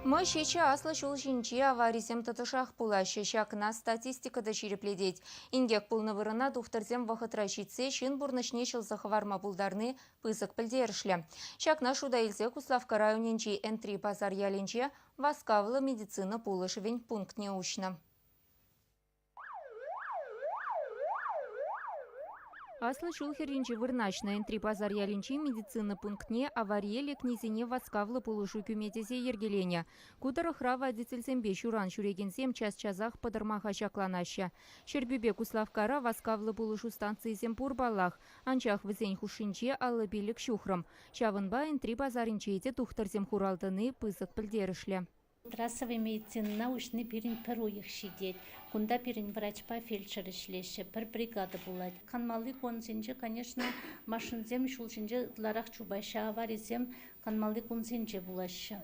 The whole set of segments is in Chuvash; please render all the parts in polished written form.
Мӑ ҫичӗ аслӑ ҫул ҫинче аварисем тӑтӑшах пулаҫҫӗ. Ҫакна статистика та ҫирӗплетет. Инкек пулнӑ вырӑна тухтӑрсем вӑхӑтра ҫитсе ҫын пурнӑҫне ҫӑлса хӑварма пултарни пысӑк пӗлтерӗшлӗ. Ҫакна шута илсе Куславкка районӗнчи Энтри Пасар ялӗнче васкавлӑ медицина пулӑшӑвӗн пунктне уҫнӑ. Аслӑ ҫул хӗрринче вырнаҫнӑ Энтри Пасар ялӗнчи медицина пунктне аварие лекнисене васкавлӑ пулӑшу кӳме тесе йӗркеленӗ. Ку тӑрӑхра водительсемпе ҫуран ҫӳрекенсем час-часах пӑтӑрмаха ҫакланаҫҫӗ. Ҫӗрпӳпе Куславккара васкавлӑ пулӑшу станцийӗсем пур паллах, анчах вӗсен хушшинче 55 ҫухрӑм. Ҫавӑнпа Энтри Пасарӗнче те тухтӑрсем хурал тӑни пысӑк пӗлтерӗшлӗ. Трассовый медицинӑна уҫни пирӗн пӗр уйӑх ҫитет. Кунта пирӗн врачпа фельдшер ӗҫлеҫҫӗ, пӗр бригада пулать. Канмалли кунсенче, конечно, машинсем ҫул ҫинче ытларах чупаҫҫӗ, аварисем канмалли кунсенче пулаҫҫӗ.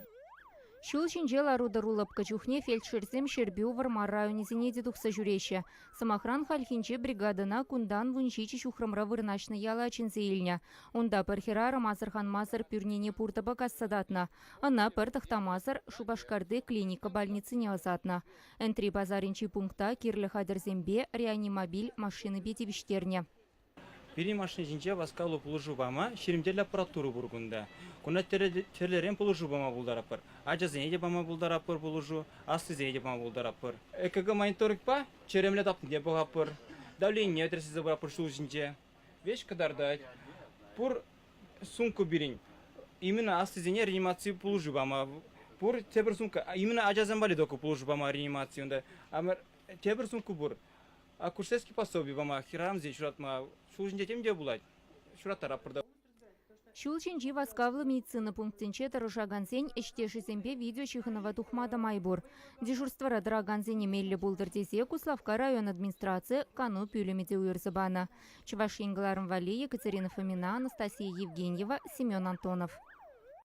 Ҫул ҫинче лару-тӑру лӑпкӑ чухне фельдшерсем Ҫӗрпӳ, Вӑрмар районӗсене те тухса ҫӳреҫҫӗ. Сӑмахран, хальхинче бригадӑна кунтан 17 ҫухрӑмра вырнаҫнӑ яла чӗнсе илнӗ. Унта пӗр хӗрарӑм асӑрханмасӑр пӳрнене пуртӑпа касса татнӑ. Ӑна пӗр тӑхтамасӑр Шупашкарти клиника больницине ӑсатнӑ. Энтри пасарӗнчи пункта кирлӗ хатӗрсемпе реанимобиль машинипе тивӗҫтернӗ. Пирӗн машина ҫинче васкавлӑ пулӑшу пама 20 тӗрлӗ аппаратура пур кунта. Кунта тӗрлӗрен пулӑшу пама пултаратпӑр. Ачасене те пама пултаратпӑр пулӑшу, аслисене те пама пултаратпӑр. ЭКГ-мониторингпа чӗремле тапнине пӑхатпӑр, давленине тӗрӗслесе пыратпӑр ҫул ҫинче. Веҫ кӑтартать. Пур сумка пирӗн. Именно аслисене реанимаци пулӑшу пама. Пур тепӗр сумка. Именно ачасем валли только пулӑшу пама реанимаци унта. Тепӗр сумка пур. Акушерский пособи пама, хӗрарӑмсен ҫуратма. Ҫул ҫинче тем те пулать. Ҫураттаратпӑр та. Ҫул ҫинчи васкавлӑ медицина пунктӗнче тӑрӑшакансен ӗҫтешӗсемпе видеоҫыхӑнӑва тухма та май пур. Дежурствӑра тӑракансене меллӗ пултӑр тесе Куславкка район администрацийӗ кану пӳлӗмӗ те уйӑрса панӑ. Чӑваш Ен кӑларӑм валли Екатерина Фомина, Анастасия Евгеньева, Семен Антонов.